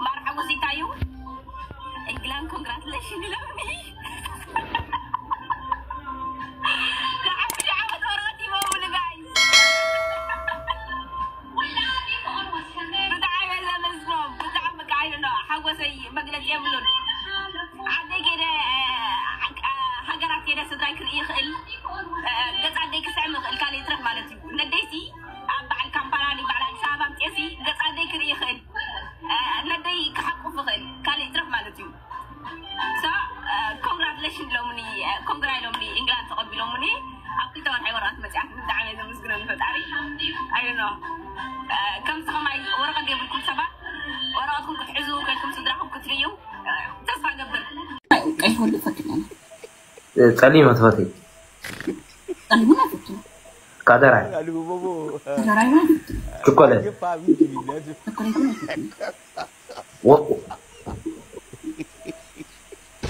ማር ሓጎስ ይታዩ። እንግላን ኮንግራትሌሽን ይለውኒ። ንዓሰርተ ዓመት ወረቐት ይበውሉ ጋይስ። ብጣዕሚ እየ ዘመስግኖም። ብጣዕሚ በቃ፣ I don't know፣ ሓጎሰይ መግለፂ የብሉን። ዓደይ ከይደ፣ አ፣ ሃገራት ከይደ ስድራይ ክርኢ ይኽእል። አ፣ ገፅ ዓደይ ክስዕም ይኽእል፣ ካልእ ይትረፍ ማለት እዩ። ነደይሲ ኣብ በዓል ካምፓላ ድዩ በዓል ኣዲስ ኣበባ ኣምፅኤሲ ገፅ ዓደይ ክርኢ ይኽእል። አ፣ ነደይ ክሓቁፍ ይኽእል፣ ካልእ ይትረፍ ማለት እዩ። So፣ አ፣ ኮንግራትሌሽን ኢሎምኒ፣ አ፣ ኮንግራ ኢሎምኒ፣ ኢንግላንድ ተቐቢሎምኒ። ኣብ ክልተ ወርሒ ወረቐት መፅኣትኒ፣ ብጣዕሚ እየ ዘመስግኖ ንፈጣሪ። I don't know። አ፣ ከምዚ ከማይ ወረቐት ዘይብልኩም ሰባት፣ ወረቐትኩም ክትሕዙ፣ ከድኩም ስድራኹም ክትርእዩ፣ አ፣ ተስፋ ገብር። ቀይሕ ወርቂ ፈትናል። ጸሊም ትፈትይ? ጸሊም ኣይፈቱን። ካደራይ? ካደራይ እውን ኣይፈቱን። ቸኮሌት? ቸኮሌት እውን ኣይፈቱን። ወ-፣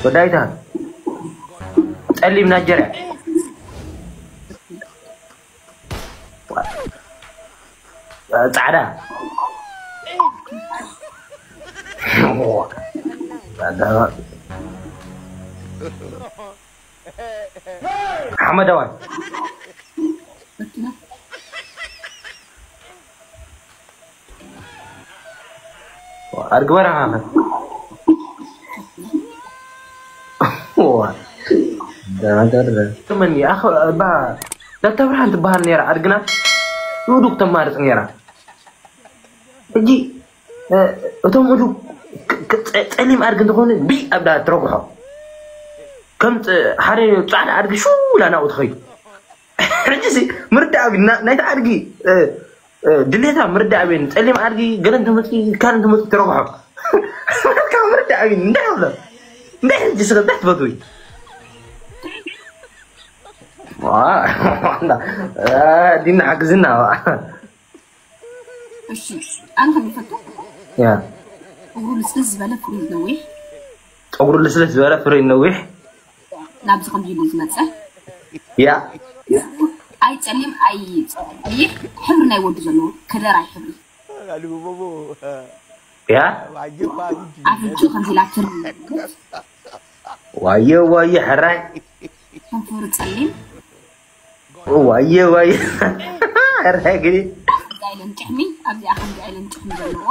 ወዳይታ? ጸሊም ናይጀርያ? ጻዕዳ? ሓመደዋይ? ኣድጊ በረኻ ኸ? ዋ፣ ደናገር። ትመኒ፣ ኣኸ፣ ባ፣ ዳታ ብርሃን ትበሃል ነይራ ኣድግና። ንኡዱግ ተማርጽ ነይራ። ሕጂ፣ እ፣ እቶም እዱግ ክ-፣ ክ-፣ ጸ-፣ ጸሊም ኣድጊ እንተኾኑ፣ ቢ ኣብ ዳ ትረግሖ። ከም ጸ-፣ ሓደ ጻዕዳ ኣድጊ ሽው ኢላ ናብኡ ትኸይድ። ሕጂሲ ምርዳእ ቢ-፣ ና-፣ ናይቲ ኣድጊ፣ እ፣ እ፣ ድሌታ ምርዳእ ቤን ጸሊም ኣድጊ ገለ እንተመጽኡ ካልእ እንተመጽኡ ተረግሖ። ካብ ምርዳእ ቤን እንታይ ይብሎ? እንታይ ሕጂ ስለ እንታይ ትፈትዊ? ዋ፣ እ፣ ዲና ሓግዝና፣ ዋ። እሺ፣ ኣነ ከም ይፈቱ። ያ። ጸጉሩ ልስልስ ዝበለ ፍሪዝ ነዊሕ። ጸጉሩ ልስልስ ዝበለ ፍሪዝ ነዊሕ። ናብዚ ከምዚ ኢሉ ዝመጸ። ያ። ኣይ ጸሊም፣ ኣይ ቀይሕ፣ ሕብሪ ናይ ወዲ ዘለዎ፣ ከደራይ ሕብሪ። ያ። ኣፍንጭኡ ከምዚ ኢላ ትር-፣ ዋየ፣ ዋየ፣ ሕራይ። ከንፈሩ ጸሊም። ዋየ፣ ዋየ። ሕራይ ግዲ። ከምዚ ኣይለን ጭሕሚ፣ ኣብዚኣ ከምዚ ኣይለን ጭሕሚ ዘለዎ።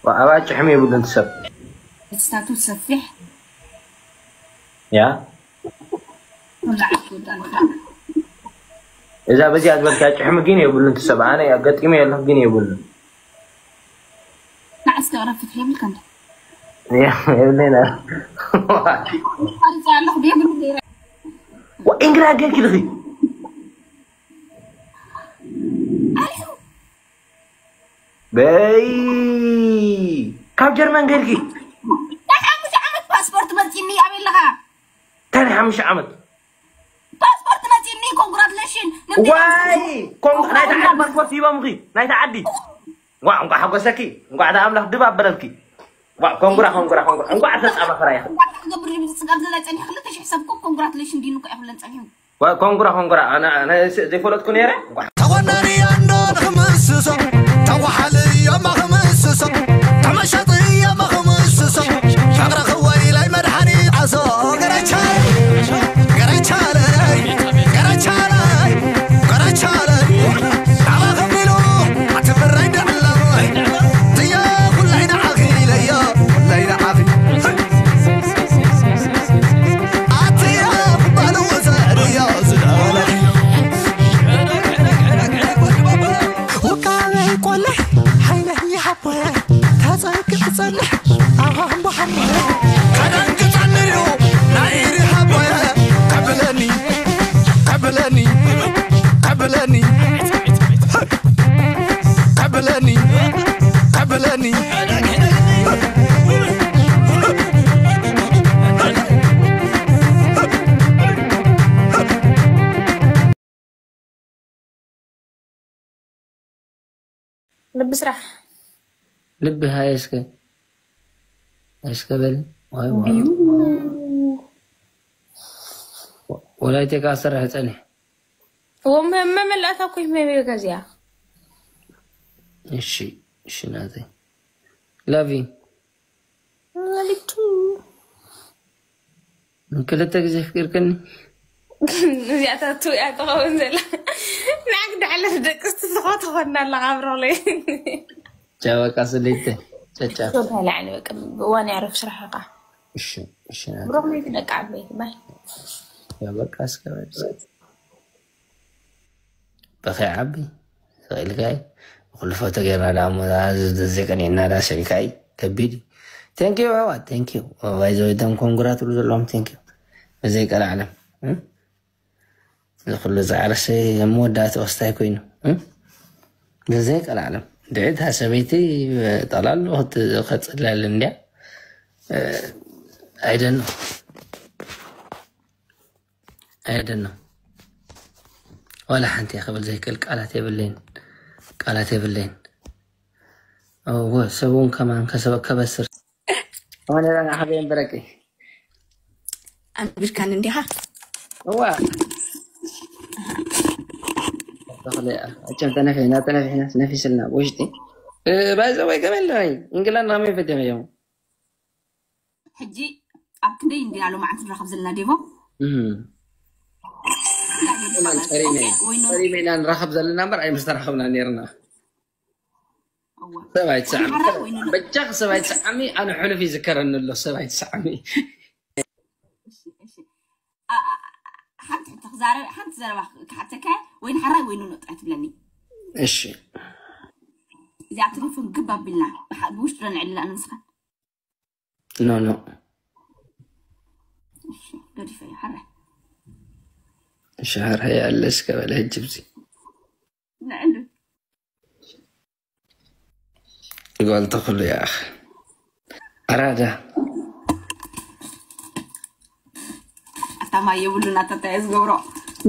ዋ፣ ኣባ ጭሕሚ የብሉን እቲ ሰብ። እቲ ስታቱ ሰፊሕ። ያ። እዛ በዚኣ ዝበልካ ጭሕሚ ግን የብሉን፣ ትሰብ ኣነ ኣጋጢመ የለኹ ግን የብሉን። ንዓስ ተቕረብ ፍትሒ የብልካ እንደ። ያ፣ የብለና። ኣሪፃ ኣለኹ ብየብሉ ገይረ። ወ-፣ እንግዳ ጌርኪ ልኺ። ኣሪሑ። በይ፣ ካብ ጀርመን ጌርኪ። ናይ ሓሙሽተ ዓመት ፓስፖርት መፂኒ ኣበይ ኣለኻ? እንታይ ናይ ሓሙሽተ ዓመት? ፓስፖርት መፂኒ፣ ኮንግራትሌሽን። ዋይ፣ ኮን-፣ ናይታ ዓዲ ፓስፖርት ሂቦምኺ፣ ናይታ ዓዲ። እንኳዕ፣ እንኳዕ ሓጎሰኪ፣ እንኳዕ እታ ኣምላኽ ድብ ኣበለልኪ። እንኳዕ፣ ኮንግራ፣ ኮንግራ፣ ኮንግራ። እንኳዕ ተጻባኽራ ኢኺ። ክገብር ድምፂ ጽጋብ ዘላ ጸኒሑ ክልተ ሽሕ ሰብ እኮ ኮንግራትሌሽን ዲኑ እኮ ኣይብለን ጸኒሑ። ዋ፣ ኮንግራ፣ ኮንግራ። ኣነ፣ ኣነ ስ-፣ ዘይፈለጥኩ ነይረ። እንኳዕ ተቆነኒ ኣንዶ ንኽምስሶ፣ ተዋሓሊ እዮማ ክምስሶ፣ ተመሸጢ እዮማ ክምስሶ፣ ፍቕሪ ክወይ ኢለይ መድሓኒት ኣሶ፣ ገረቻለይ፣ ገረቻለይ፣ ገረቻለይ፣ ገረቻለይ፣ ናባኺ ቢሉ ኣቲ ብረይ ድዕለይ፣ ትዮ ኩለይ ንዓኺ ኢለዮ፣ ኩለይ ንዓኺ። ኣትያ ክባል ወዘድዮ ዝደለኪ። ውቃበይ ቆልሕ ሓይለይ ይሓቦየ፣ ተጸግዕ ጸንሕ ኣባምቦ ሓሞየ። ከደንግጸኒ ድዩ ናይ ኢሪ ሓቦየ፣ ከብለኒ፣ ከብለኒ፣ ከብለኒ፣ ከብለኒ፣ ከብለኒ። ልቢ ስራሕ። ልቢ ሃየ እስከ። እስከ በል። ዋይ፣ ዋይ። ቢዩ። ወላይቴ ከኣ ሰርሕ ጸኒሕ። እዎ፣ መ-፣ መመላእታ እኮ ይመ-፣ ገዚኣ። እሺ፣ እሺ ናተይ። ላቪ። ንክልተ ግዜ ኣፍቂርክኒ። እዚኣታቱ እያ ትኸውን ዘላ። ንዓክ ዳሕለፍ ደቅስቲ ዝኾ ትኾና ኣለኻ ኣብሮለይ። ቻው በቃ ስሊተ። ቻው ቻው። ላዕሊ በቃ ብእዋን ያረፍ ስራሕ እኻ። እሺ እሺ ናት። ብሮም ነይቲ ደቂ ዓበይቲ ባይ። ያ በቃ እስከ በቃ። በኸይ ዓቢ ስቕ ኢልካይ። ኩሉ ፎቶ ጌርና ደኣ እሞ ደኣ እዚ ዘይቀኒዕና ደኣ ስዒልካይ። ከቢድ እዩ። Thank you ኣሕዋት፣ thank you። By the way እቶም ኮንግራ ትብሉ ዘለኹም thank you። ብዘይ ቀልዓለም እዚ ኩሉ ጻዕርሲ ኣብ መወዳእትኡ እንታይ ኮይኑ? ብዘይ ቀልዓለም ድዒታ ሰበይቲ ጠቕላሉ ከጽልል እንድያ። I don't know። I don't know። ዋላ ሓንቲ ክብል ዘይክእል ቃላት የብለይን። ቃላት የብለይን። እወ፣ ሰብ እውን ከማን ከሰበ-፣ ከበስር። ኣነ ራና ሓበይ እምበረቂ። ኣንቢርካን እንዲኻ? እዋ። ተኽለ፣ ኣቸም ተነፊሕና፣ ተነፊሕና፣ ነፊስልና፣ ውሽጢ። እ፣ ባይዘ ወይ ከመይ ኣለኒ? ኢንግላንድ ከመይ ፈትዮም እዮም? ሕጂ ኣብ ክንደይ እንዲና ሎማዓንቲ ንራኸብ ዘለና ዴቮ? እም። እንዳ ዴቮ ከማን ማለት ጸሪመ፣ ኦኬ፣ ወይ ኖ? ጸሪመ ኢና ንራኸብ ዘለና እምበር ኣይምስተራኸብና ነይርና። እወ። ሰብ ኣይትስዓሚ። ሓራይ ወይ ኖ? በጃኺ ሰብ ኣይትስዓሚ፣ ኣነ ሕሉፍ ይዝከረኒ ኣሎ፣ ሰብ ኣይትስዓሚ። እሺ፣ እሺ። ኣ-፣ ኣ-፣ ሓንቲ ሕቶ ክዛረብ፣ ሓንቲ ዘረባ ክሓተካ፣ ወይ ንሓራይ ወይ ኖ ጥራይ ትብለኒ። እሺ። እዚኣ ቴሌፎን ግብ ኣቢልና፣ ብሓ-፣ ብውሽጢ ዶ ንዕልላ ንስኻ? ኖ፣ ኖ። እሺ፣ ገዲፈዮ፣ ሓራይ። እሺ፣ ሓራይ ኣለ እስከ በለ ሕጂ ብዚ። ንዕሉ። ጓል ተኽሉ ያኽ። ኣራዳ። ኣታ ማይ የብሉን፣ ኣታ እንታይ እየ ዝገብሮ?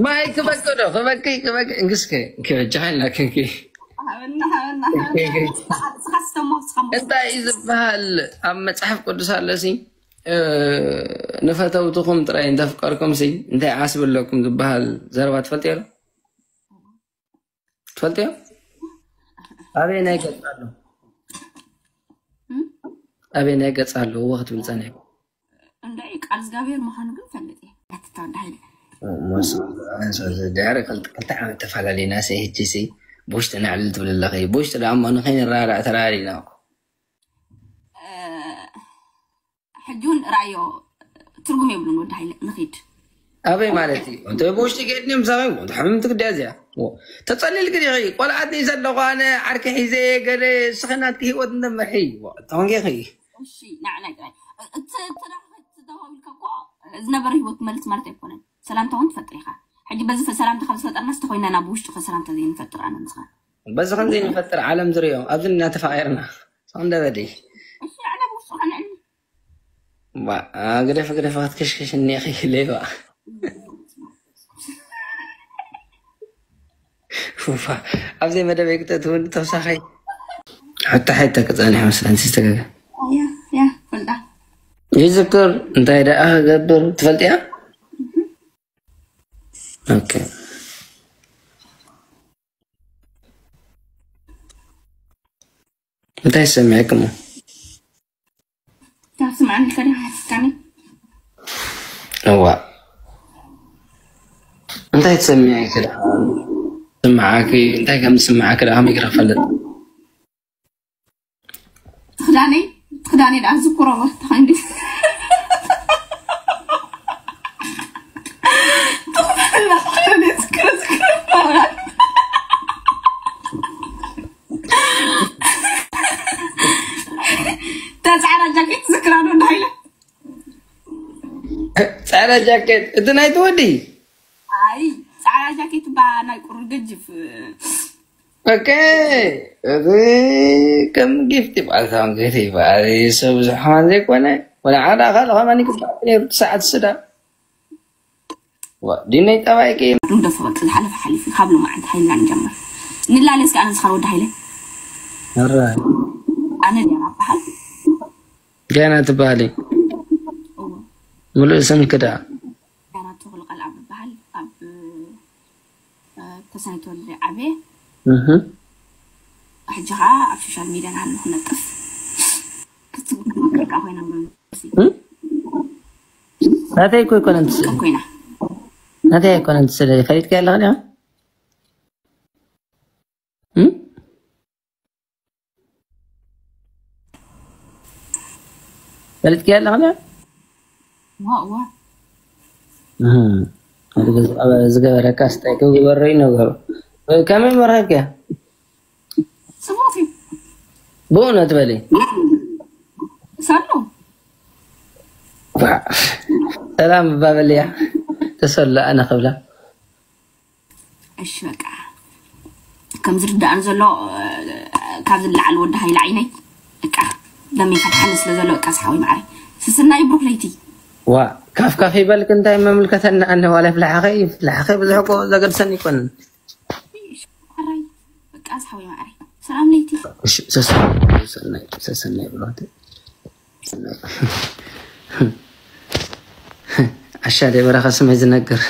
ማይ ክበቂ ዶ? ክበቂ፣ ክበቂ። እንግስከ፣ ክበጃ ሓይልና ክንኪ። ሃበና፣ ሃበና፣ ሃበና። ንስኻ ስተሞ፣ ንስኻ ሞ። እንታይ እዩ ዝበሃል? ኣብ መጽሓፍ ቅዱስ ኣሎ ሲ፣ እ፣ "ንፈተውትኹም ጥራይ እንተፍቀርኩም ሲ፣ እንታይ ዓስቢ ኣለኩም?" ዝበሃል ዘረባ ትፈልጥዮ ዶ? ትፈልጥዮ? ኣበየናይ ገጽ ኣሎ? እም? ኣበየናይ ገጽ ኣሎ? እወ ክትብል ጸኒሕካ። እንዳ ቃል እግዚኣብሔር ምዃኑ ግን ፈልጥ እየ። ኣትታ እንዳ ሃይለ። ሞስ-፣ ድሕሪ ክልተ፣ ክልተ ዓመት ተፈላለና፣ ሲ፣ ሕጂ ሲ፣ ብውሽጢ ነዕልል ትብል ኣለኺ። ብውሽጢ ደኣ እሞ ንኸይንረዳዳእ ተራዳዲእና እኮ። እ፣ ሕጂ እውን ርኣዮ፣ ትርጉም የብሉን ወዲ ሃይለ፣ ንኺድ። ኣበይ ማለት እዩ? እንተ ብውሽጢ ከይድኒ ምሳኺ፣ ወዲ ሓምም ትግድያ እዚኣ። ወ-፣ ተጸሊልኪ ዲኺ? ቆልዓት እዩ ዘለኹ ኣነ፣ ዓርኪ ሒዘ፣ ገለ፣ እስኺ ናትኪ ህይወት እንደምርሒ። ወ-፣ ተኾንኪ ኢኺ። እሺ፣ ንዓና ጥራይ። እቲ፣ እቲ ደኣ፣ እቲ ደው ኢልካ እኮ ዝነበረ ህይወት ትመልስ ማለት ኣይኮነን። ሰላምታ እውን ትፈጥር ኢኻ። ሕጂ በዚ ፈ-፣ ሰላምታ ካብ ዝፈጠርናስ ተኾይንና ናብ ውሽጢ ከ ሰላምታ ዘይንፈጥር ኣነ ንስኻ? በዚ ከምዚ ንፈጥር ዓለም ዝርእዮ፣ ኣብዚ እና ተፋቒርና። ሰው እንደ በዲ። እሺ፣ ኣነ ብውሽጢ ከነዕኒ። ባ-፣ አ፣ ግደፊ፣ ግደፊ፣ ክትክሽክሽ እኒአኺ ሌባ። ኡፋ፣ ኣብ ዘይ መደበይ ክተእትውኒ ተወሳኸይ። ሕቶ ሓይታ ክጸንሕ መስለን ሲስተጋገ። ያ፣ ያ፣ ፈልጣ። ይዝክር፣ እንታይ ደኣ ክገብር ትፈልጥያ? ኦኬ። እንታይ ሰሚዕክሞ? ካብ ስምዓኒ ከዳ ሓስካኒ። እዋ። እንታይ ትሰሚዒ ከዳ? ስምዓኪ፣ እንታይ ከም ዝስምዓኪ ደኣ ከመይ ክፈልጥ? ትኽዳነይ፣ ትኽዳነይ ደኣ ዝኩሮ ተኸንዲ። ተጻዕራ ጃኬት ዝክራዶ እንዳይለ። ጻዕዳ ጃኬት፣ እቲ ናይ ትወዲ? ኣይ፣ ጻዕዳ ጃኬት ባ ናይ ቁሩብ ገጅፍ። ኦኬ፣ እዚ ከም ጊፍት ይበሃል፣ ከም ጊፍት ይበሃል። ሰብ ብዙሕ ከማን ዘይኮነ፣ ወላ ዓዳ ካልእ ከማን ይግባእ ነይሩ፣ እቲ ሰዓት ስዳ። ዋ፣ ዲነይ ጠባይኪ። ንግደፎ በቃ፣ ዝሓለፈ ሓሊፉ፣ ካብ ሎማዓንቲ ሃይልና ንጀምር። ንላለ እስኪ ኣነ ዝኻር ወዲ ሃይለ። ኣረ። ኣነ ዲያና በሃል። ዲያና ትበሃሊ? እዎ። ሙሉእ ስምኪ ደኣ? ዳና ተኽሉ ቃልኣብ እበሃል። ኣብ፣ እ፣ ተስፋይ ተወልደ ዓብየ። እህ። ሕጂ ኸዓ ኣብ ሶሻል ሚድያ ናሃለኹ ነጥፍ። ናተይ እኮ ኣይኮነን ትስእል። ናተይ ኣይኮነን ትስእል። ፈሊጥካ ኣለኻ ዲኻ? ፈሊጥካ ኣለኻ ዲኻ? ዝገበረካ ስታይ ክግበሮ እዩ ነገሩ። ከመይ መረከ? ጽቡቅ እዩ። ብእውነት በሊ። ሳሎ። ሰላም እባ በልያ። ተሰሎ ኣነ ክብላ። እሺ በቃ። ከም ዝርዳእን ዘሎ፣ ካብ ዝለዓል ወዲ ሃይለ ዓይነይ፣ በቃ፣ ደመይ ፈትሓኒ ስለ ዘሎ፣ በቃ፣ ዝሓወይ መዓረይ። ስስናይ ብሩክ ለይቲ። ዋ፣ ካፍ ካፍ ይበልክ፣ እንታይ መምልከተና፣ ኣነ ዋላ ፍልሓኸይ፣ ፍልሓኸይ ብዙሕ እኮ ዘገድሰኒ ይኮንን። ሓራይ፣ በቃ፣ ዝሓወይ መዓረይ። ሰላም ለይቲ። እሺ፣ ሰሰናይ፣ ሰሰናይ፣ ሰሰናይ ብሩክ። ዓሻ ደይ በረኻ ስመይ ዝነግር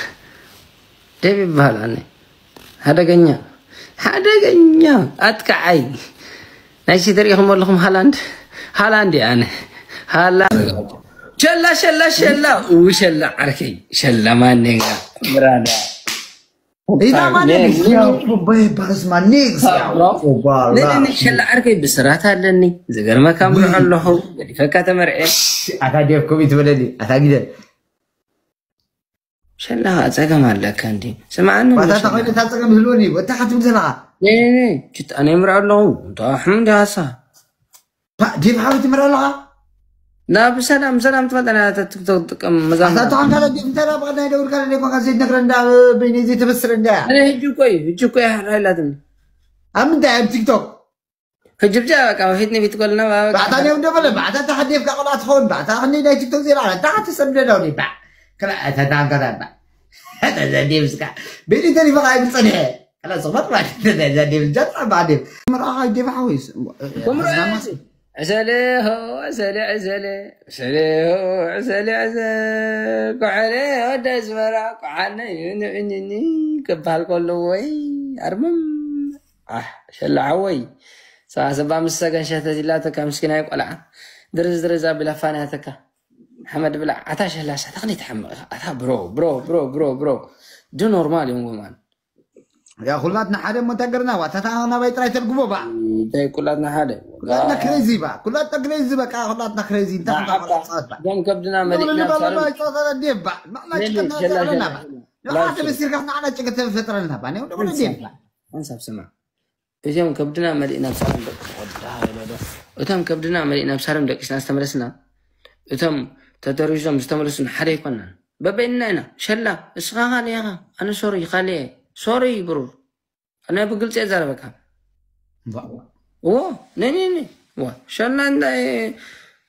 ደብ ይበሃል። ኣነ ሓደገኛ፣ ሓደገኛ ኣጥቃዓይ። ናይ ሲቲ ርኢኹም ኣለኹም? ሃላንድ፣ ሃላንድ እየ ኣነ። ሃላ-፣ ሸላ፣ ሸላ፣ ሸላ፣ ኡ፣ ሸላ ዓርከይ፣ ሸላ ማኔጋ፣ ብራዳ። ኢዛ ማኔ ኔ-፣ ኔ-፣ ኔ-፣ ኔ-፣ ኔ-፣ ሸላ ዓርከይ ብስራት ኣለኒ። ዝገርመካ ምርዖ ኣለኹ፣ ገዲፈካ ተመርዐ። ኣታ ዴቭ ኮሚት በለኒ፣ ኣታ ግደ። ሸላ ኸዓ ጸገም ኣለካ እንዲ። ስምዓኒ ባታ እንዲ ተኾይነ ሸላ። እታ ጸገም ይህልወኒ እዩ። ወታ ሓንቲ ብዘለኻ። ኔ፣ ኔ፣ ኔ፣ ችት ኣነ ይምርዖ ኣለኹ። እንታ ሕሙ እንዲ ሃሳ። ፓ፣ ዴቭ ሓወይ ትምርዖ ኣለኻ? ናብ ሰላም፣ ሰላም ትፈልጠና እታ ቲክቶክ ትጥቀም መዛሙር። ኣታ ተኾንካ ዶ ዴቭ እንታይ ዳ ብቐዳይ ደውልካ ለለይ ኮንካ ዘይትነግረን እንዳ በይነይ ዘይተበስረ እንዳ እያ። ኣነ ህጂ እኮ እዩ፣ ህጂ እኮ እዩ ሓራ ኢላትኒ። ኣብ ምንታይ? ኣብ ቲክቶክ? ህጂ ብቻ በቃ ፊት ንፊት ኮልና በቃ። ባዕታ ኔው እንደ በለ፣ ባዕታ እታ ሓዴፍካ ቆልዓ ትኸውን፣ ባዕታ ክንደይ ናይ ቲክቶክ ዜና ኣላ፣ እታ ተሰምደ ዳው ዲባ። ከላ እታ ታንካ ዳባ። እታ ዘዴብስካ። ቤት ተሪፋ ኣይብል ጸኒሐ። ከላ ጽፈት ማለት እታ ዘዴብስ ጃታ ባዴብ። ምርኣኻ ይዴፋ ሓወይስ። ከምሮ ሕዝናማ። እዚ። ዕሰለ ሆ፣ ዕሰለ፣ ዕሰለ፣ ዕሰለ ሆ፣ ዕሰለ፣ ዕሰለ፣ ኮሐለ ወደ ኣስመራ፣ ኮሓነ፣ ኒ፣ ኒ፣ ኒ፣ ኒ፣ ክበሃል ከሎ ወይ ኣርምም። ኣሕ፣ ሸላ ሓወይ። ሰባ፣ ሰባ ምስ ሰገን ሸተት ኢላተካ ምስኪናይ ቆልዓ። ድርዝ፣ ድርዝ ኣቢላ ፋንያተካ። ሓመድ ብላዕ። ኣታ ሸላ፣ ሳታ ክንደይ ትሓምቕ ኢኻ? ኣታ ብሮ፣ ብሮ፣ ብሮ፣ ብሮ፣ ብሮ። ዱ ኖርማል እዮም ወማን። ያ፣ ኩላትና ሓደ እሞ እንታይ ገርና? ዋ፣ ታታ ናባይ ጥራይ ተልግቦ ባ። እንታይ ኩላትና ሓደ? ኩላትና ክሬዚ ባ። ኩላትና ክሬዚ በቃ፣ ኩላትና ክሬዚ። እንታይ ባ፣ ክንካ ሓባ፣ ጸወት ባ። ደም ከብድና መሊእና ንብሎ ንባባ ብሳልም። ባ፣ ጸወት ባ፣ ዴብ ባ። ማዕና ኔሊ፣ ጭቀና ሸላ፣ ጸወት ሸላ፣ ባ። ሸላ። ንዓ ላሽ። ተበሲርካ ንዓና ጭቀት ተፈጥረልና ባ። ኔው ደሞ ሓንሳብ፣ ዴብ ባ። ሓንሳብ ስማ። እቶም ከብድና መሊእና ብሳልም ደቂ-፣ ወዳ ወለዶ። እቶም ከብድና መሊእና ብሳልም ደቂስና ዝተመለስና። እቶም ተተሪዞም ዝተመለሱን ሓደ ኣይኮናን። በበይንና ኢና። ሸላ፣ እስኻ ካልእ ኢኻ። ኣነ ሶሪ፣ ካልእ እየ። ሶሪ፣ ብሩር። ኣነ ብግልጺ እየ ዝዛረበካ። ባ-፣ እዎ፣ ነይ፣ ነይ፣ ነይ። እዎ፣ ሸላ እንታይ፣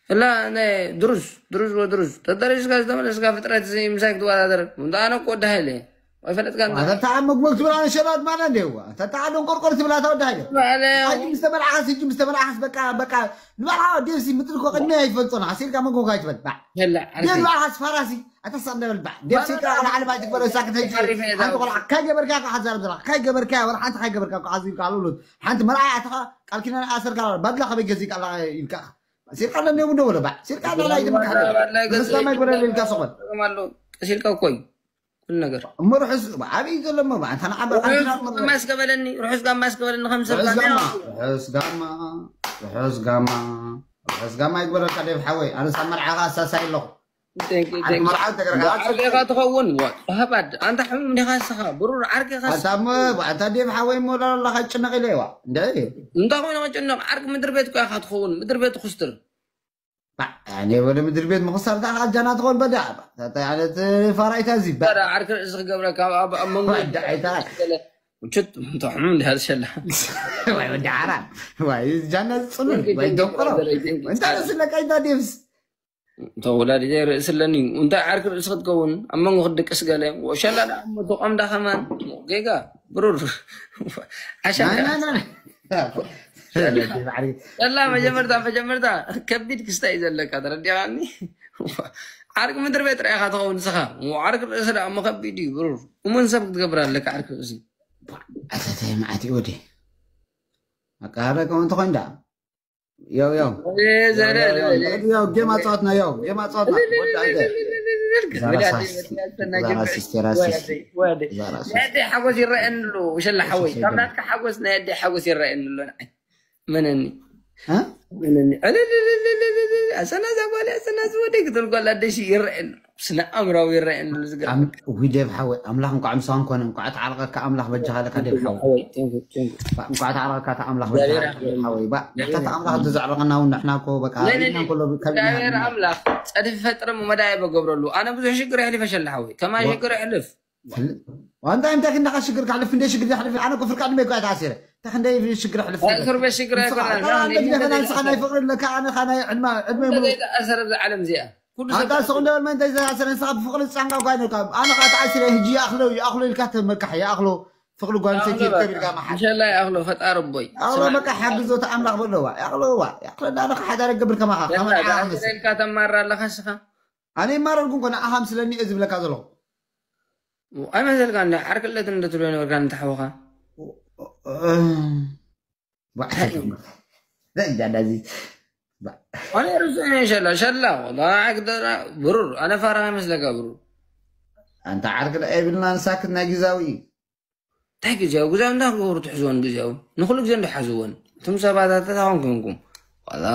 ሸላ ናይ ድሩዝ፣ ድሩዝ ወድሩዝ። ተተሪዝካ ዝተመለስካ ፍጥረት እዚ ምሳይ ክትወዳደር። እንተ ኣነ እኮ ወዲ ሃይለ እየ። ኣይፈለጥካን። ኣታ ተዓ መግመግ ትብላ ሸላት ማለት እንደ እዋ። ኣታ ተዓ ደንቆርቆር ትብላ እታ ወዲ ሃይለ። ማለት ሕጂ ምስ ተመልዓኻስ፣ ሕጂ ምስ ተመልዓኻስ በቃ፣ በቃ፣ ንባዕልኻ ወዲ ሲ ምጥልኮ ቅድሚ ኣይፈልጦን። ኣሲልካ መግመግ ኣይትበል። ባዕ። ሸላ፣ ዓርኪ። ንባዕልኻስ ፋራሲ። ኣታ ሳንደበል ባዕ። ደብሲካ ፋራ-፣ ላዕሊ ባይ ትግበረ፣ እሳ ከተይጂ። ሓሪፍ እየ ሓንቲ ዛረብ። ቆልዓ ካይ ገበርካ ኢኻ ትዛረብ ዘለኻ። ካይ ገበርካ፣ ወላ ሓንቲ ካይ ገበርካ እኮ ሓዚርካ ኣሉሉት። ሓንቲ መርኣያ ኣተኻ ቃል ኪዳን ኣሰርካ፣ ባድላ ከመይ ገዚእካ ኣለኻ ኢልካ። ሲርካ ኣለኒ እውን ደወለ ባዕ። ሲርካ ኣለና ኣይትምካሕ። ባድላ ገዚእ። ንስኻ ማይ ግበረለይ ኢልካ ሰኾን። ጥቅም ኣለዎ። ቀሲልካ እኮ እዩ ኩሉ ነገር። እሞ ርሑስ፣ ኣበይ ዘሎ እሞ ባዕ? ኣንታ ንዓባ ርሑስ ቃል ኪዳን እሞ ጋማ እስከበለኒ፣ ርሑስ ጋማ እስከበለኒ ከም ሰብ ርሑስ ጋማ፣ ጋማ። ርሑስ ጋማ፣ ርሑስ ጋማ፣ ርሑስ ጋማ ይግበረልካ ዴቭ ሓወይ። ኣነስ ኣብ መርዓኻ ኣሳሳይ ኣለኹ። Thank you, ዓርኪ thank you። መርዓዊ ተገርካ ዓርኪ ኢኻ ትኸውን፣ ዋ፣ ሃባድ። ኣንታ ሕሙም ዲኻ እስኻ? ብሩር ዓርኪ ኢኻ እስኻ? ኣታ እሞ፣ ኣታ ዴቭ ሓወይ እሞ፣ ላላ ኸጭነቕ ኢለ፣ ዋ። እንደ እንታይ ኮይነ ኸጭነቕ? ዓርኪ ምድሪ ቤት እኮ ኢኻ ትኸውን፣ ምድሪ ቤት ኩስትር። ባ፣ ያኔ ወደ ምድሪ ቤት ምኽሳር፣ እታ ኸዓ ጃና ትኾን በዳ። እታ፣ እታ፣ ያኔ፣ እቲ ፋራይታ እዚ፣ ባ። በዳ፣ ዓርኪ ርእሲ ክገብረካ፣ ኣብ፣ ኣብ፣ ኣብ መንጎ ወዳ፣ ኣይታ። ችት፣ እንታይ ሕሙም እንዲሃ ዝሸላ። ዋይ፣ ወዲ ዓራ። ዋይ፣ ጃና ዝጽሉል፣ thank you, ዋይ፣ thank you, ደንቆሮ። Brother, thank you። እንታይ ርእሲ ለቃይታ ዴቭስ? ተወላዲተ ርእሲ ኣለኒ። እንታይ ዓርኪ ርእሲ ክትከውን? ኣብ መንጎ ክትድቅስ ገለ። ወሸላ ደኣ እሞ ተቆምዳ ከማን። ጌጋ። ብሩር። ዓሻ። ናይ፣ ናይ፣ ናይ። ሸላ፣ መጀመርታ፣ መጀመርታ፣ ከቢድ ክስታይ እዩ ዘለካ፣ ተረዲኻኒ? ዓርኪ ምድሪ ቤት ጥራይ ኢኻ ትኸውን ንስኻ። ዓርኪ ርእሲ ደኣ እሞ ከቢድ እዩ፣ ብሩር። እሙን ሰብ ክትገብር ኣለካ፣ ዓርኪ ርእሲ። ኣተተ መዓት እዩ ወዲ። ኣቃረ ከመን ተኾይን ደኣ? ያው ያው ዘረ ያው ጌም አጻወትና ያው ጌም አጻወትና ወዳ አይደ ዛራሲስት ዛራሲስት ወደ ሓጎስ ይረአየኒ ኣሎ። ሸላ ሓወይ ካብ ናትካ ሓጎስ ናይ ኣደይ ሓጎስ ይረአየኒ ኣሎ። ንዓይ መነኒ እ? መነኒ ኣሰና ዛጓል ኣሰና ዝወደ ክትብል ጓል ኣደሽ ይረአየኒ ኣሎ። ስነ ኣእምራዊ ይረአየኒ ኣሎ። ዝገርም ኣም- ውይ ደብ ሓወይ ኣምላኽ እንኳዕ ምሳን ኮነ እንኳዕ ተዓረቀካ ኣምላኽ በጃኻለካ ደብ ሓወይ ሓወይ thank you thank you እንኳዕ ተዓረቀካ ኣምላኽ በጃኻለካ ደብ ሓወይ ባ ያታ ኣምላኽ እንተዘዕረቀና እውን ንሕና እኮ በቃ ናይ- ናይ- ርኢና እንከሎ እግዚኣብሔር ኣምላኽ ጸድፊ ፈጥረ መዳይ በገብረሉ ኣነ ብዙሕ ሽግር የሕልፈ ሸላ ሓወይ ከማይ ሽግር የሕልፍ ዋንታ እንታይ ክንዳኻ ሽግር ካሕልፍ እንደ ሽግር ዘሕልፍ ኣነ እኮ ፍርቃ ዕድመ እኮ ተኣሲረ እንታይ ክንደይ ሽግር ኣሕልፍ እስር ቤት ሽግር ኣይኮነን ንስኻ ናይ ፍቅሪ ኣለካ ኣነ ኻ ናይ ዕድማ ዕድመ ሙሉ ዘይተኣሰረ ብዛ ዓለም እዚኣ ኩሉ ሰብ ኣንታ ስቕ እንደበል መን እንታይ ዝተኣሰረ ንስኻ ብፍቅሪ ዝጻንቃ እኳ ኣይነካ ኣነ ኻ ተኣሲረ ሕጂ ይኣኽሎ ይኣኽሎ ኢልካ ተመካሕ ይኣኽሎ ፍቅሪ ጓል ሰይቲ ይርከብ ኢልካ መሓል ምሸላ ይኣኽሎ ፈጣሪ ኣቦይ ኣኽሎ በቃ ሓግዞ ተኣምላኽ በለዋ ይኣኽሎዋ ይኣኽሎ ኣነ ኻ ሓዳር ገብር ከማኻ ከመን ዓመስ ኢልካ ተማራ ኣለኻ ስኻ ኣነ ይማረርኩ እንኮ ንኣኻ ምስለኒ እየ ዝብለካ ዘለኹ ኣይመሰልካ እንደ ዓርክለት እንደ ትብሎ ነበርካ እንተሓወኻ ዳዚ ኣነ ርሱዕ እየ ሸላ ሸላ ወላ ዓግደራ ብሩር ኣነ ፋራ ይመስለካ ብሩር ኣንታ ዓርክ ዳ የብልና ንሳክት ናይ ግዛዊ እዩ እንታይ ግዜያዊ ግዜያዊ እንዳ ክገብሩ ትሕዝወን ግዜያዊ ንኩሉ ግዜ እንዳሓዝወን እቶም ሰባት ኣተታውን ኮንኩም ዋላ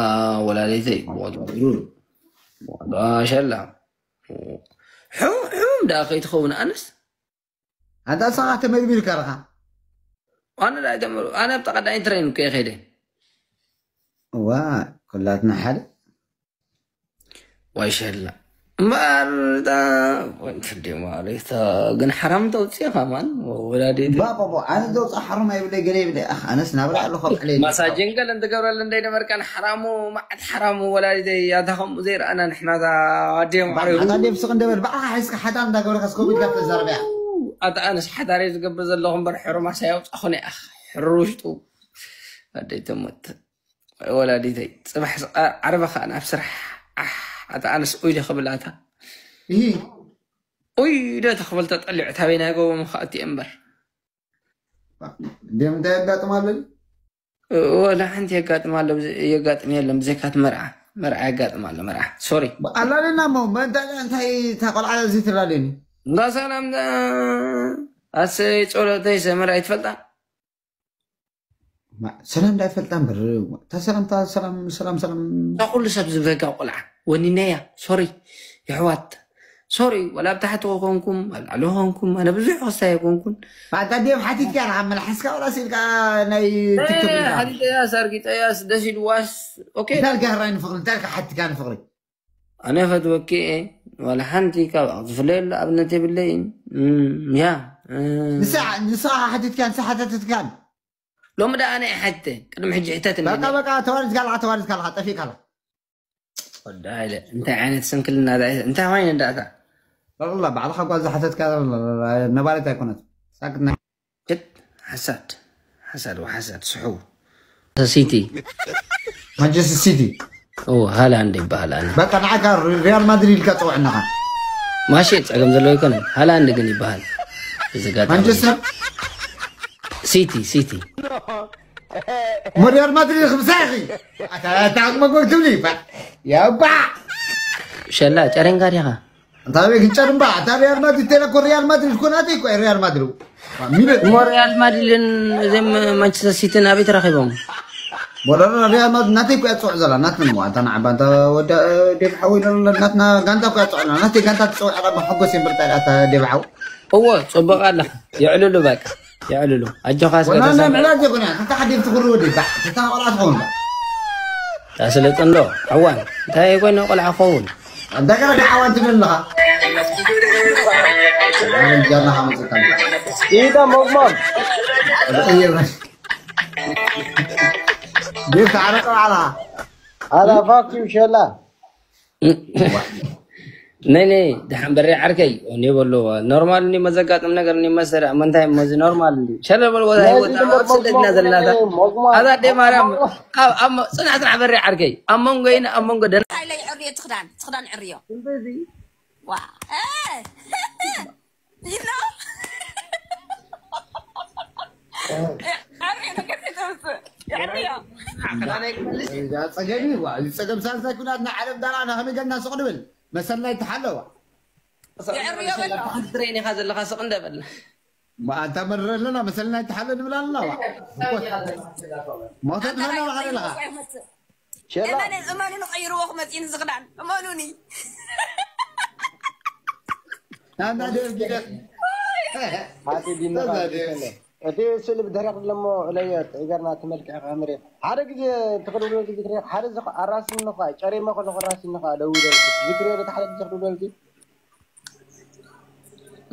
ወላዲተይ ብሩር ዋላ ሸላ ሕም ሕም ዳ ከይትኸውን ኣነስ ኣንታ ንስኻ ተመርሚርካ ረኻ ኣነ ዳ ኣይተመሩ ኣነ ኣብ ተቐዳኝ ትሬን እኮ የኸይደ ዋ ኩላትና ሓደ ዋይ ሸላ እምበኣር ፍርዲ ማለት ግን ሓራም ተውፅእ ከማን ወላዲት ባቦ ኣነ ዘውፅእ ሓሩም ኣይብለ ገለ ይብለ ኣነስ ናብራ ኣለኹ ዕለ ማሳጅን ገለ እንትገብረሉ እንደይነበርካን ሓራሙ መዓት ሓራሙ ወላዲተይ ኣታ ከምኡ ዘይረኣና ንሕና ኣዲዮም ዓረቡ ኣታ ደብ ስቕ እንደበል ባዕልኻ ሒዝካ ሓዳር እንዳገበርካ እስከ ኢልካ ተዛረበያ ኣታ ኣነስ ሓዳር ዝገብር ዘለኹ እምበር ሕሩማስ ኣየውፃኹን እያ ሕሩር ውሽጡ ኣደይ ተሞት ወላዲተይ ፅባሕ ዓርበ ከዓ ናብ ስራሕ ኣሕ ኣታ ኣነስ ኡይደ ክብላታ ይሂ ኡይደ ተኽብል ተጠሊዑ ታበይ ናይ ጎቦ ምኻእቲ እምበር ደም እንታይ የጋጥም ኣሎ ወላ ሓንቲ የጋጥም ኣሎ የጋጥም የለን ብዘይካት መርዓ መርዓ የጋጥም ኣሎ መርዓ ሶሪ ኣላለና ሞ እንታይ እንታይ እታ ቆልዓ እዚ ትላለኒ እንዳ ሰላም ኣሰይ ፀሎተይ ሰመር ኣይትፈልጣ ሰላም እንዳይፈልጣ እምበር እታ ሰላምታ ሰላም ሰላም ሰላም እታ ኩሉ ሰብ ዝብለካ ቆልዓ ወኒነያ ሶሪ የሕዋት ሶሪ ወላ ኣብ ታሕቲ ኮንኩም ኣብ ላዕሊ ኮንኩም ኣነ ብዙሕ ክስታይ ኣይኮንኩን ኣታ ድዮም ሓቲትካ ኢኻ መልሓስካ ወላ ስኢልካ ናይ ቲክቶክ ኢልካ ሓቲተያስ ኣርጊጠያስ ደስ ኢልዋስ ኦኬ እንታይ ኢልካ ህራይ ንፍቕሪ እንታይ ኢልካ ሓቲትካ ንፍቕሪ ኣነ ፈትወኪ እየ ዋላ ሓንቲ ካብ ዝፍለየሉ ኣብነት የብለይን እም፣ ያ እ፣ ንሳ ንስኻ ሓቲትካ ንሳ ሓተተትካን ሎሚ ዳ ኣነ እየ ሓቲተ ቅድሚ ሕጂ ሕተት በቃ በቃ ተዋሪድካ ኣለኻ ተዋሪድካ ኣለኻ ጠፊእካ ኣለኻ ወዳይለ እንታይ ዓይነት ስንክልና እንታይ ኮይነ እንዳእታ ጠቕላ ባዕልኻ ጓል ዝሓተትካ ነባሪት ኣይኮነት ሳክት ናይ ሽት ሓሳድ ሓሳድ ወሓሳድ ስሑ ሲቲ ማንቸስተር ሲቲ ኦ ሃላንድ ይበሃል ኣነ በቃ ንዓካ ሪያል ማድሪድ ኢልካ ፀውዕናኻ ማሼ ፀገም ዘለዎ ኣይኮነን ሃላንድ ግን ይበሃል እዚ ኣጋጣሚ ማንቸስተር ሲቲ ሲቲ ሞ ሪያል ማድሪድ ክምሳኺ ኣታ መጎግ ትብሊ ባ ያባ ሸላ ጨሬንካ ዲኻ እንታይ ቤት ይጨርምባ እታ ሪያል ማድሪድ ተለኮ ሪያል ማድሪድ ኮ ናተይ እኮ ሪያል ማድሪድ ሚለ እሞ ሪያል ማድሪድን እዞም ማንቸስተር ሲቲን ኣበይ ተራኺቦም ወረረ ሪያል ማድሪድ ናተይ እኮ ያጽውዕ ዘላ ናትና እሞ ኣንታ ንዓባ እንተ ወደ ደብ ሓወይ ናትና ጋንታ እኮ ያጽውዕ ዘላ ናተይ ጋንታ ትጽውዕ ኣላ መሐጎስ የምብርታ ኣታ ደብ ሓው እዎ ጽቡቕ ኣለኻ የዕልሉ በቃ የዕልሉ ኣጆኻ ስለ ወላ ተሰማ ምዕላል ዘይኮነ ክልተ ሓዲር ትኽሪ ወዲ ባዕ ክልተ ቆልዓ ትኸውን ታስለጥን ዶ ሓዋን እንታይ ኮይነ ቆልዓ ክኸውን እንደገና ደዓዋን ትብል ኣለኻ ጃና ሓመፅካ ኢዳ ሞግሞግ ቀይር ቤት ተዓረቀ ባዕላ ኣላ ፋክዩ ሸላ ነይ ነይ ደሓን በሬ ዓርከይ እኔ በሎ ኖርማል እኔ መዘጋጥም ነገር እኔ መሰረ እሞ እንታይ እሞ እዚ ኖርማል እንዲ ሸለ በል ወላ ህይወት ኣብ ስደትና ዘለና ኣዛ ኣደ ማርያም ኣብ ኣብ ጽናዕ ጽናዕ በሬ ዓርከይ ኣብ መንጎ ይነ ኣብ መንጎ ደና እንታይ ኢለ ይዕርዮ እቲ ክዳን እቲ ክዳን ዕርዮ ዋ እ፣ you know? ዕርዮ ነገር ተውፅእ የዕርዮ። እዛ ጸገም እዩ። ዋ፣ እዚ ጸገም ሳልሳይ ኩናት ናይ ዓለም ዳራ ንኸመይ ገና ስቕ ንብል? መሰልና ይተሓለዋ። የዕርዮ በሎ። ሓንቲ ትሬን ኢኻ ዘለኻ ስቕ እንደ በል። ማ ኣንታ መረረ ኣለና፣ መሰልና ይተሓለ ንብል ኣለና። ዋ። ሞተት ለና ባዕለ ኣለኻ። ሸላ እመንን እመኑን ቀይርዎ ክመፅእን ዝኽዳን እመኑኒ። ናና ደር ጊደ። ሓቲ ዲንኻ ይፈለ። እቲ ስእሊ ብድሕሪኽ ደሎ እሞ እለዮ፣ ትዕገርና ትመልክዕ ከምሪ። ሓደ ግዜ ትኽድብሎ ብድሕሪ ሓደ ዝኽ ኣራሲኒ ኸ ጨሪመ ከለኹ ኣራሲኒ ኸ ደው ይበልኩ። ዝክሪ ወደ ሓደ ግዜ ክድብሎ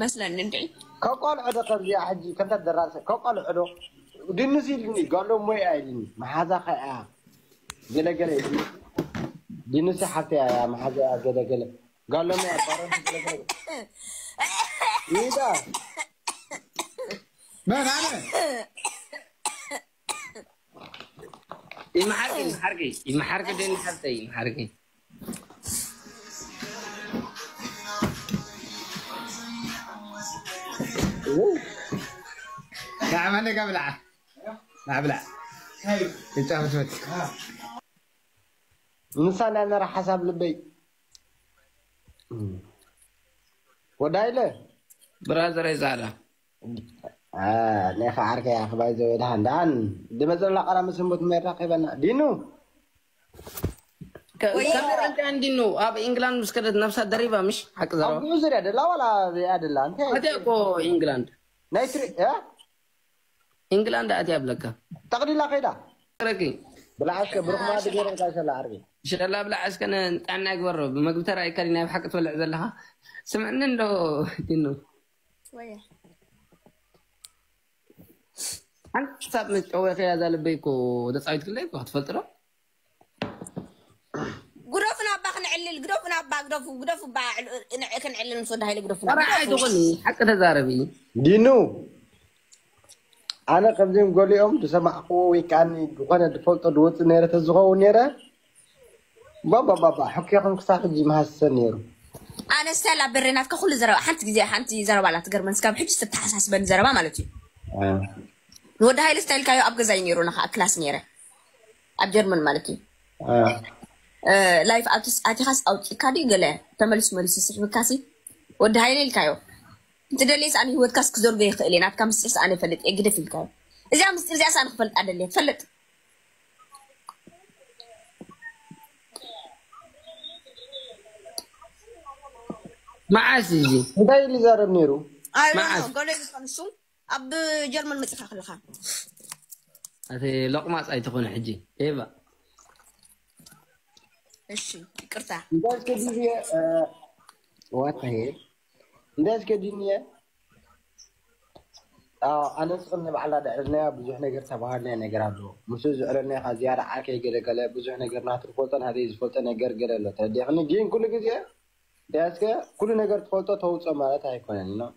መስለኒ እንዴ። ከቋልዖ ዶ ከምዚኣ ሕጂ ከምታ ደራርሰ ከቋልዖ ዶ? ድንስ ኢልኒ ጋሎ ሞይ ኣይልኒ መሓዛ ከኣ ገለገለ ኢልኒ። ድንስ ሓፍቲ እያ መሓዛ እያ ገለገለ ጋሎ ሞይ ኣባረን ገለገለ። ይዳ መን ኣነ? ይመሓርኪ ይመሓርኪ ይመሓርኪ ደን ሓፍተይ ይመሓርኪ። ንዓመነ ጋብልዓ ናብላ ይጫወት። ንሳ እንዳነራ ሓሳብ ልበይ ወዳይለ ብራዘረይ ዛላ ኔኻ ዓርከይ ኣኽባይ ዘወድሃን ደኣን ድመፅለላ ቃላ ምስንቦት መራ ከይበና ዲኑ ሰመረ እንታይ እንዲኑ ኣብ ኢንግላንድ ምስ ከደት ነብሳ ደሪባ ምሽ ሓቂ ዘረባ ኣብኡ ዙርያ ደላ ዋላ እዚኣ ደላ እንታይ ኣትያ እኮ ኢንግላንድ ናይ ትሪ እ? ኢንግላንድ ኣትያ ብለካ ጠቕሊላ ከይዳ ረኪ ብላዓስከ ብሩኽማ ድገረልካ ሰላ ዓርቢ ሸላ ብላዕ እስከ ንጥዕና ይግበሮ ብመግቢ ተራእይካ ዲና ብሓቂ ትበልዕ ዘለኻ ስምዕኒ እንዶ ዲኑ ወየ ሓንቲ ክሳብ መጨወኺ ያዛ ልበይ እኮ ተፃዊት ክለይ እኮ ክትፈልጥ ዶ ግደፉ ናባ ክንዕልል ግደፉ ናባ ግደፉ ግደፉ ባ ክንዕልል ምስ ወዲ ሃይለ ግደፉ ራ ኣይትኾኒ ሓቂ ተዛረቢ ዲኑ ኣነ ከምዚኦም ገሊኦም ዝሰማዕክዎ ወይ ከዓ ዝኾነ ዝፈልጦ ዝወፅእ ነረ ተዝኸውን ነረ ባባባባ ሕክኹም ክሳብ ሕጂ መሃሰ ነይሩ ኣነ ስታይል ኣብ በሬ ናትካ ኩሉ ዘረባ ሓንቲ ግዜ ሓንቲ ዘረባ ላ ትገርመን ስጋብ ሕጂ ዝተተሓሳስበኒ ዘረባ ማለት እዩ ንወዲ ሃይለ ስታይል ካዮ ኣብ ገዛይ ነይሩ ናኻ ክላስ ነይረ ኣብ ጀርመን ማለት እዩ ላይፍ ኣብቲ ኣቲኻስ ኣውፂካ ድዩ ገለ ተመልሱ መሊሱ ስሕብካሲ ወዲ ሃይለ ኢልካዮ እንትደልየስ ኣነ ህይወትካስ ክዘርጎ ይኽእል እየ ናትካ ምስጢርስ ኣነ ይፈልጥ እየ ግደፍ ኢልካዮ እዚኣ ምስጢር እዚኣስ ኣነ ክፈልጣ ደልየ ትፈልጥ መዓስ እዚ እንታይ ኢሉ ይዛረብ ነይሩ ኣይዶኖ ገሎ ይፈልሱ ኣብ ጀርመን መፅካ ከለካ እቲ ሎቕማፅ ኣይትኾነ ሕጂ ኤባ እሺ ይቅርታ እንዳስከዲንየ ዋታየ እንዳስከዲንየ ኣነ ስቕን ንባዕላ ድዕልና ብዙሕ ነገር ተባሃልና ነገር ኣሎ ምስ ዝዕለና ኢኻ ዝያዳ ዓርከይ ገለገለ ብዙሕ ነገር ናቱ ዝፈልጦ ናተይ ዝፈልጦ ነገር ገለ ኣሎ ተረዲእኽኒ ግን ኩሉ ግዜ ያስከ ኩሉ ነገር ትፈልጦ ተውፅኦ ማለት ኣይኮነን ነው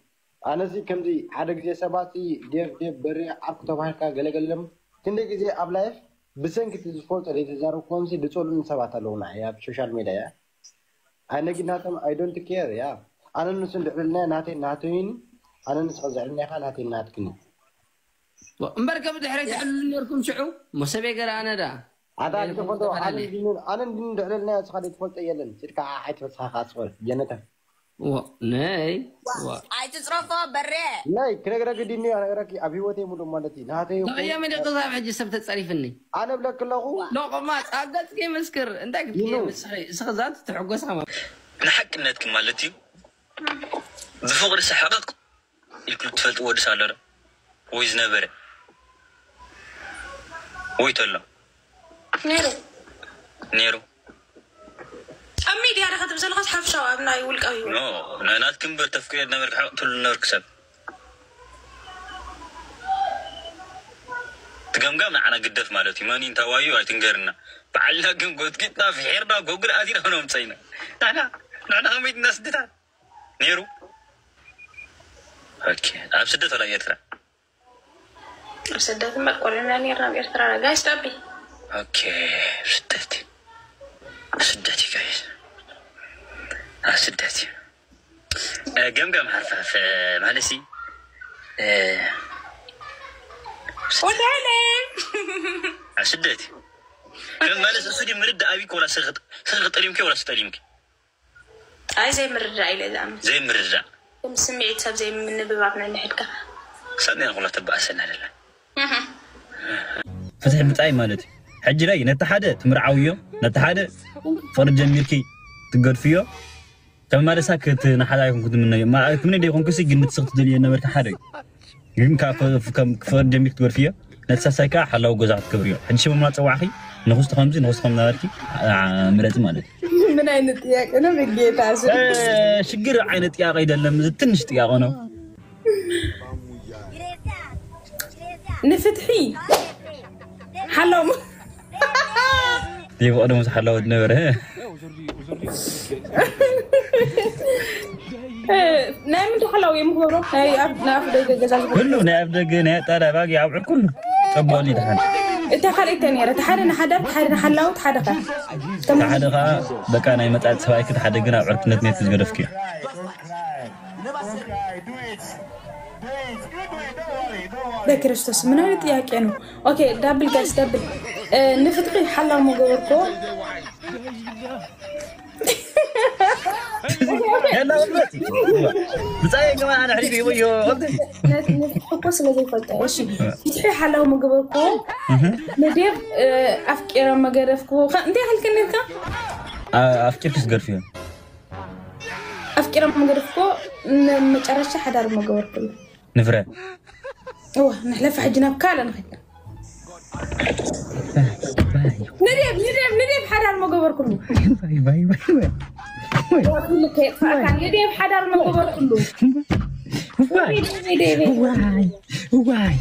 ኣነዚ ከምዚ ሓደ ግዜ ሰባት ዴቭ ዴቭ በሪ ዓርኩ ተባሂልካ ገለገለም ክንደ ግዜ ኣብ ላይፍ ብሰንኪ እቲ ዝፈልጦ ዘይተዛረብኩዎም ሲ ዝፀሉኒ ሰባት ኣለዉ ንዓይ ኣብ ሶሻል ሜድያ እያ ኣነ ግን ናቶም I don't care እያ ኣነ ንሱ እንድዕልና ናተይ ናተይን ኣነ ንስኻ ዘዕልና ኢኻ ናተይ ናትክን እዩ እምበር ከም ድሕረይ ትሕልሉ ነርኩም ሽዑ ሞሰቤ ገለ ኣነ ዳ ኣታ ትፈልጦ ኣነ እንድዕልና ስኻ ዘይትፈልጦ የለን ስድካ ዓይትፈስኻ ካስወል ጀነተ ነይ ኣይትፅረፎ በሬ ናይ ክነግረክ ዲኒ ክነግረክ ኣብ ህይወተይ ሙሉ ማለት እዩ ናተይ ተቐየመ ደቂ ክሳብ ሕጂ ሰብ ተፀሪፍኒ ኣነ ብለክ ኣለኹ ሎቕማፅ ኣብ ገፅኪ ይመስክር እንታይ ክትክየ ምስኺ እስኺ ዛት ትሕጎስ ሃማ ንሓቅነትኪ ማለት እዩ ብፍቕሪ ሰሕቕቕ ኢልኩ ትፈልጥዎ ድስ ኣሎ ዶ ወይ ዝነበረ ወይ ተሎ ነይሩ ነይሩ ኣብ ሚድያ ዳኻ ትብል ዘለኻስ ሓፍሻው ኣብ ናይ ውልቃዊ ኖ ናናትኪ እምበር ተፍቅዮ ነበርኪ ሓቕ ትብሉ ነበርኪ ሰብ ትገምጋም ንዓና ግደፍ ማለት እዩ መን እንታዋዩ ኣይትንገርና በዓልና ግን ጎትጊጥና ፍሒርና ጎግል ኣዚና ነምፀይና ንሕና ንሕና ከመይ ድና ስድታት ነይሩ ኣብ ስደት ወላ ኤርትራ ኣብ ስደት እምበር ቆልዕና ነርና ኣብ ኤርትራ ጋይስ ዳቢ ኦኬ ስደት ስደት ጋይስ ኣብ ስደት ገምገም ሓርፋፍ ማለት ሲ ወዳለ ስደት እዩ። ከም ማለት እሱ ድዩ ምርዳእ ኣብይ ኮላ ስርቅ ስርቅ ጠሊምኪ ወላ ስጠሊምኪ? ኣይ ዘይምርዳእ ኢለ ዝኣምን። ዘይምርዳእ። ከም ስምዒት ሰብ ዘይምንብባብ ነንሕድካ። ክሳብ ናይ ኩላ ተባእሰና ደላ። እህ። ፍትሒ ምጻይ ማለት እዩ። ሕጂ ላይ ነቲ ሓደ ትምርዓውዮ፣ ነቲ ሓደ ፍቅሪ ጀሚርኪ ትገድፍዮ። ከም ማለሳ ክት ንሓዳ ይኹን ክትምነዮ። ማ- ክትምነ ዶ ይኹን ክሲ ግን ንትስኽ ትደልዮ ነበርካ ሓደ እዩ። ግን ካብ ፈ- ከም ፍቅሪ ጀሚርኪ ትገድፍዮ። ነቲ ሳሳይ ከዓ ሓላው ገዛ ክትገብርዮ። ሕጂ ሽም ምና ጸዋዕኺ ንኹስቲ ከምዚ ንኹስቲ ከም ነበርኪ ዓ- ምረጺ ማለት እዩ። ምን አይነት ጥያቄ ነው በጌታ ስም? እ፣ ሽግር አይነት ጥያቄ አይደለም። ትንሽ ጥያቄ ነው። ንፍትሒ ሓሎም ይፈቅዶ ምስ ሓላው ነበረ። ናይ ምንታይ ሓላው እዮም ክገብሮ ናይ ኣብ ናይ ኣፍ ደገ ገዛ ዝገብሩ? ኩሉ ናይ ኣብ ደገ ናይ ጣዳ ባጊ ኣብ ዕር ኩሉ ጸቦኒ ድሓን። እታ ካልኣይተ ነይረ እቲ ሓደ ንሓዳር እቲ ሓደ ንሓላው እቲ ሓደ ከ ሓደ ከዓ በቃ ናይ መጻት ሰብኣይ ክት ሓደ ግን ኣብ ዕርክነት ነት ዝገደፍክዮ። በክርስቶስ ምን አይነት ጥያቄ ነው? ኦኬ ዳብል ጋይስ ዳብል ንፍትሒ ሓላው መገበርኮ ያላ ወለት ብጻይ ከማን ኣነ ሕሪፍ ይቦዮ ወልደ ነፍትሒ እኮ ስለ ዘይፈልጠ እሺ ፍትሒ ሓላው መገበርኮ ንዴብ ኣፍቂረ መገደፍኩ እንታይ ያህል ከነልካ ኣፍቂርክስ ገርፍዮ ኣፍቂረ መገደፍኮ መጨረሻ ሓዳር መገበርኩ ንፍረ እዋ ንሕለፍ ሕጂ ናብ ካልእ ንኸድ ንዴብ ንዴብ ንዴብ ሓዳር መገበርኩሉ ባይ ባይ ባይ ባይ ኩሉ ከየጥፋእካ ንዴብ ሓዳር መገበርኩሉ ዋይ ዋይ ዋይ